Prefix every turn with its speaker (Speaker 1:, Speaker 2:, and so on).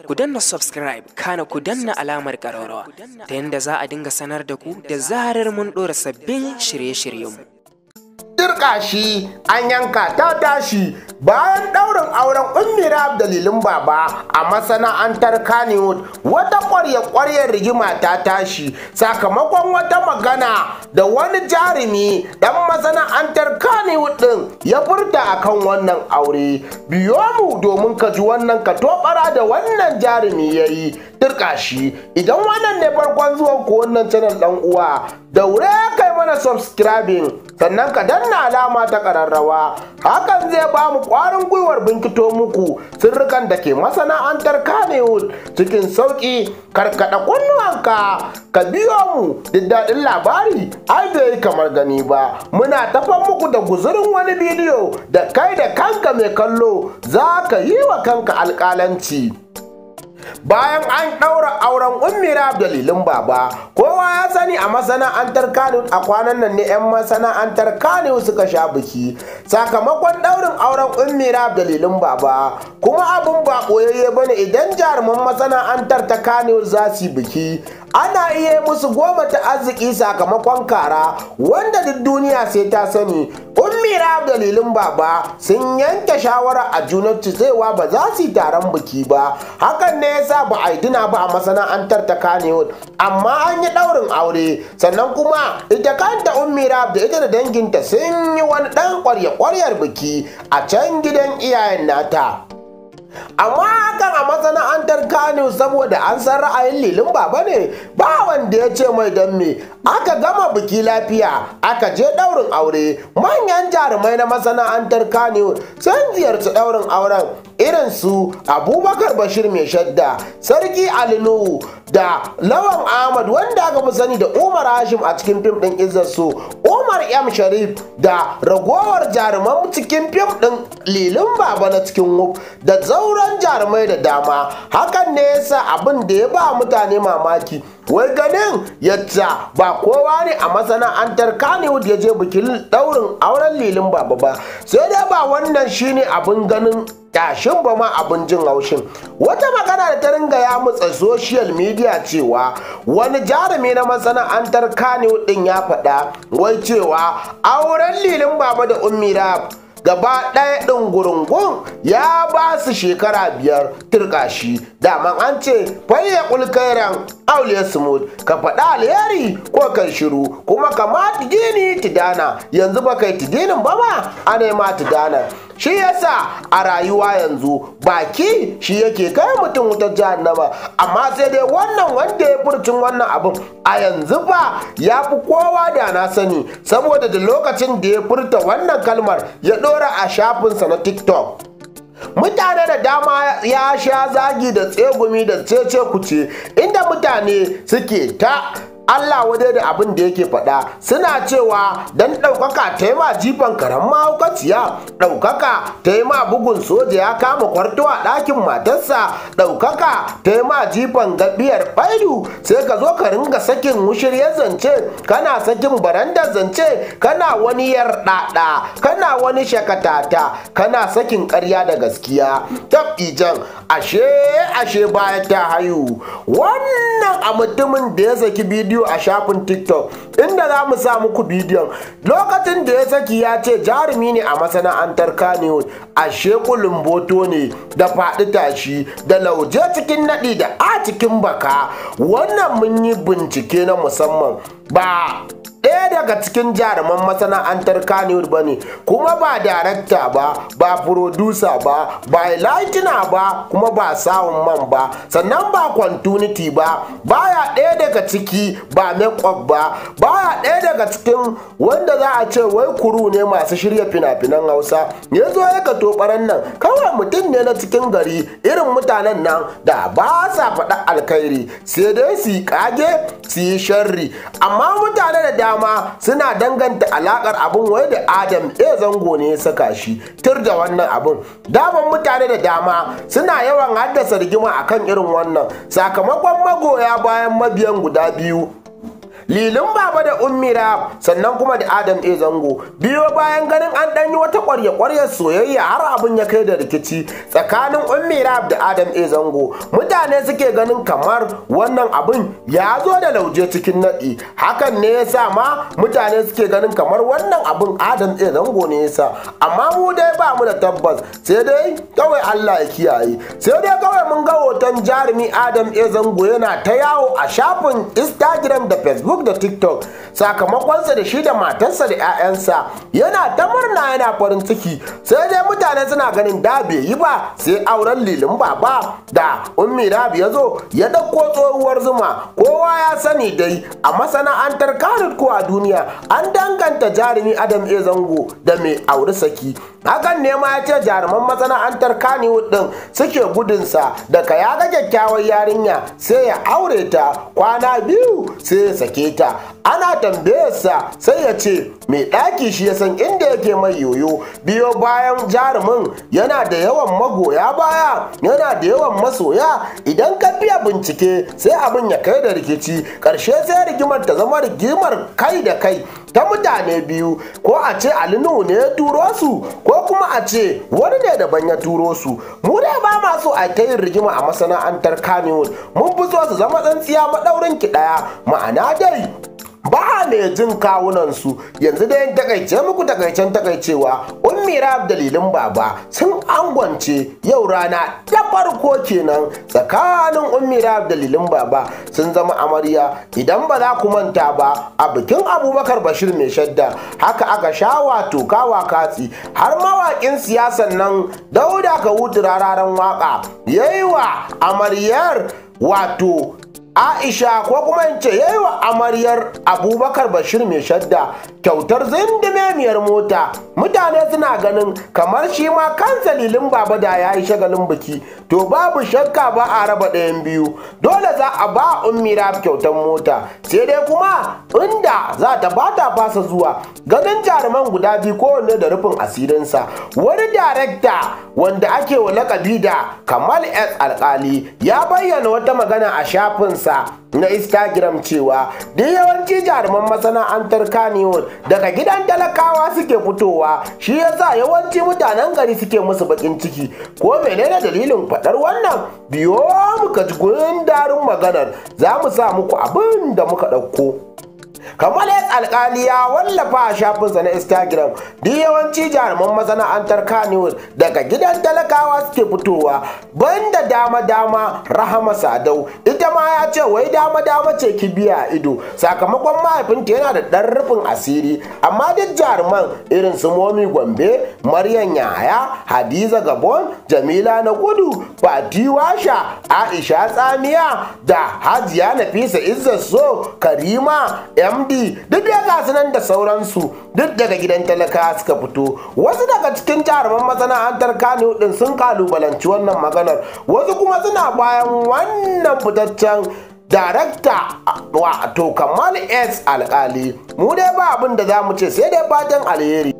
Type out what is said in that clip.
Speaker 1: Ku danna subscribe, kana ku danna alamar ƙararrawa ta yadda za a dinga sanar da ku da zarar mun ɗora sabbin shirye-shiryenmu.
Speaker 2: Dirka shi an yanka ta tashi bayan ɗaurin auren Ummi Rahab da Lilin Baba a masana'antar Kannywood, wata ƙwarya-ƙwaryar rigima ta tashi sakamakon wata magana da wani jarumi ɗan masana'antar Kannywood ɗin ya furta akan wannan aure. Biyo mu domin ka ji wannan katobara da wannan jarumi ya yi. Dirka shi, idan wannan ne farkon zuwan ku wannan channel, ɗan uwa, daure kai mana subscribing, sannan ka danna alama ta ƙararrawa. Hakan zai ba mu ƙwarin gwiwar binkito muku sirrikan da ke masana'antar Kannywood cikin sauƙi. Karkaɗa kunnuwanka ka biyo mu, duk daɗin labari ai bai kamar gani ba. Muna tafan muku da guzurin wani bidiyo da kai da kanka mai kallo za ka yi wa kanka alƙalanci. Bayan an ɗaura auren Ummi Rahab da Lilin Baba, kowa ya sani a masana'antar Kano a kwanan nan ne 'yan masana'antar Kano suka sha biki sakamakon ɗaurin auren Ummi Rahab da Lilin Baba. Kuma abun ba ɓoyayye bane, idan jaruman masana'antar ta Kano za su yi biki, ana iya musu goma ta arziki sakamakon kara wanda duk duniya sai ta sani. Ummi Rahab da Lilin Baba sun yanke shawara a junansu cewa ba za su yi taron biki ba. Hakan ne yasa ba a yi dina ba a masana'antar ta Kannywood, amma an yi ɗaurin aure. Sannan kuma ita kanta Ummi Rahab da ita da danginta sun yi wani ɗan ƙwarya-ƙwaryar biki a can gidan iyayen nata. Amma hakan a masana'antar Kano, saboda an san ra'ayin Lilin Baba ne, ba wanda ya ce mai don me. Aka gama biki lafiya, aka je ɗaurin aure. Manyan jarumai na masana'antar Kano sun ziyarci ɗaurin auren, irin su Abubakar Bashir Mai Shadda, Sarki Ali Nuhu da Lawan Ahmad wanda aka fi sani da Umar Hashim a cikin fim ɗin Izzar So, Umar M Sharif da ragowar jaruman cikin fim ɗin Lilin Baba na cikin Wuf da sauran jarumai da dama. Hakan ne yasa abin da ya ba mutane mamaki, wai ganin yadda ba kowa ne a masana'antar Kannywood ya je bikin daurin auren Lilin Baba ba. Sai dai ba wannan shine abin ganin tashin ba ma, abin jin haushin, wata magana da ta ringa ya mutsa social media cewa wani jarumi na masana'antar Kannywood din ya faɗa wai cewa auren Lilin Baba da Ummi Rahab gaba ɗaya ɗin gurungun ya ba su shekara 5. Turƙashi, daman an ce falyaqul khairan aw liyasmut, ka faɗa alheri ko kai shiru. Kuma kama tidini tidana, yanzu ba kai tidinin ba ma ana ma tidana. Shi yasa a rayuwa yanzu baki shi yake kai mutum wutar jahannama. Amma sai dai wannan wanda ya furcin wannan abin a yanzu ba ya fi kowa da na sani, saboda da lokacin da ya furta wannan kalmar ya ɗora a shafinsa na TikTok, mutane da dama ya sha zagi da tsegumi da cece kuce, inda mutane suke ta Allah wadai da abin da yake faɗa, suna cewa don ɗaukaka ta yi ma jifan karen mahaukaciya, ɗaukaka ta yi ma bugun soja ya kama kwarto a ɗakin matarsa, ɗaukaka ta yi ma jifan gabiyar baidu, sai ka zo ka ringa sakin wushirya zance, kana sakin barandar zance, kana wani yarɗaɗa, kana wani shakatata, kana sakin ƙarya da gaskiya. Tab ijan, ashe ashe baya ta hayu. Wannan a mutumin da ya saki bidiyo a shafin TikTok, inda za mu sa muku bidiyon, lokacin da ya saki ya ce jarumi ne a masana'antar Kannywood, ashe kulumboto ne da faɗi tashi da lauje cikin naɗi da a cikin baka. Wannan mun yi bincike na musamman, ba ɗaya daga cikin jaruman masana'antar Kannywood ba ne, kuma ba darakta ba, ba producer ba, ba lighter ba, kuma ba sound man ba, sannan ba continuity ba, baya ɗaya daga ciki, ba make-up ba, baya ɗaya daga cikin wanda za a ce wai crew ne masu shirya fina-finan Hausa. Ya zo ya ka tobaran nan, kawai mutum ne na cikin gari, irin mutanen nan da ba sa faɗa alkhairi, sai dai su yi kage, su yi sharri. Amma mutane da dama suna danganta alakar abun wai da Adam A Zango ne ya saka shi. Tur da wannan abun. Daman mutane da dama suna yawan haddasa rigima akan irin wannan, sakamakon magoya bayan mabiyan guda biyu. Lilin Baba da Ummi Rahab, sannan kuma da Adam A Zango. Biyo bayan ganin an ɗanyi wata ƙwarya-ƙwaryar soyayya har abin ya kai da rikici tsakanin Ummi Rahab da Adam A Zango, mutane suke ganin kamar wannan abin ya zo da lauje cikin naɗi. Hakan ne ya sa ma mutane suke ganin kamar wannan abin Adam A Zango ne ya sa, amma mu dai ba mu da tabbas, sai dai kawai Allah ya kiyaye. Sai dai kawai mun ga hoton jarumi Adam A Zango yana ta yawo a shafin Instagram da Facebook da TikTok, sakamakonsa da shi da matarsa da 'ya'yansa, yana ta murna yana farin ciki. Sai dai mutane suna ganin da bai yi ba sai auren Lilin Baba da Ummi Rahab ya zo ya ɗauko tsohuwar zuma. Kowa ya sani dai a masana'antar Kannywood ko a duniya an danganta jarumi Adam A Zango da mai auri saki. Hakan ne ma ya ce jaruman masana'antar Kannywood din suke gudunsa, daga ya ga kyakkyawar yarinya sai ya aure ta, kwana biyu sai ya sake ta. Ana tambayarsa sai ya ce mai ɗaki shi ya san inda yake mai yoyo. Biyo bayan jarumin yana da yawan magoya baya, yana da yawan masoya. Idan ka biya bincike sai abin ya kai da rikici, ƙarshe sai rigimar ta zama rigimar kai da kai ta mutane biyu, ko a ce Ali Nuhu ne ya turo su, ko kuma a ce wani ne daban ya turo su. Mu dai ba ma so a ta yin rigima a masana'antar Kannywood, mun fi so su zama tsintsiya maɗaurin ki ɗaya, ma'ana dai ba mai jin kawunansu. Yanzu dai takaice muku takaicen takaicewa, Ummi Rahab da Lilin Baba sun angwance yau rana ta farko kenan tsakanin Ummi Rahab da Lilin Baba, sun zama amarya. Idan ba za ku manta ba, a bikin Abubakar Bashir mai shadda haka aka sha wato kawa katsi, har mawaƙin siyasan nan Dauda Kahutu rararen waka yayi wa amaryar wato Aisha, ko kuma in ce yayi wa amaryar Abubakar Bashir mai shadda kyautar zindimemiyar mota. Mutane suna ganin kamar shi ma kansa Lilin Baba da ya yi shagalin biki, to babu shakka ba a raba ɗayan biyu, dole za a ba Ummi Rahab kyautar mota. Sai dai kuma inda za ta ba ta fasa zuwa ganin jaruman guda biyu kowanne da rufin asirinsa. Wani darekta wanda ake wa lakabi da Kamal S Alkali ya bayyana wata magana a shafinsa na Instagram cewa duk yawanci jaruman masana'antar Kannywood daga gidan talakawa suke fitowa, shi yasa yawanci mutanen gari suke musu bakin ciki. Ko menene dalilin faɗar wannan? Biyo muka ji gundarin maganar, za mu sa muku abin da muka ɗauko. Kamal S Alkali ya wallafa a shafinsa na Instagram duk yawanci jaruman masana'antar Kannywood daga gidan talakawa suke fitowa, banda dama-dama Rahama Sadau. Ita ma ya ce wai dama-dama ce kibiya a ido, sakamakon mahaifinta yana da ɗan rufin asiri. Amma duk jaruman irin su Momi Gombe, Maryam Yahaya, Hadiza Gabon, Jamila na Kudu, Fati Washa, Aisha Tsamiya da Hajiya Nafisa Izzat So, Karima MD, duk da gasu nan da sauransu, duk daga gidan talaka suka fito. Wasu daga cikin jaruman masana'antar Kannywood din sun kalubalanci wannan maganar, wasu kuma suna bayan wannan fitaccen darakta wato Kamal S Alkali. Mu dai ba abin da za mu ce sai dai fatan alheri.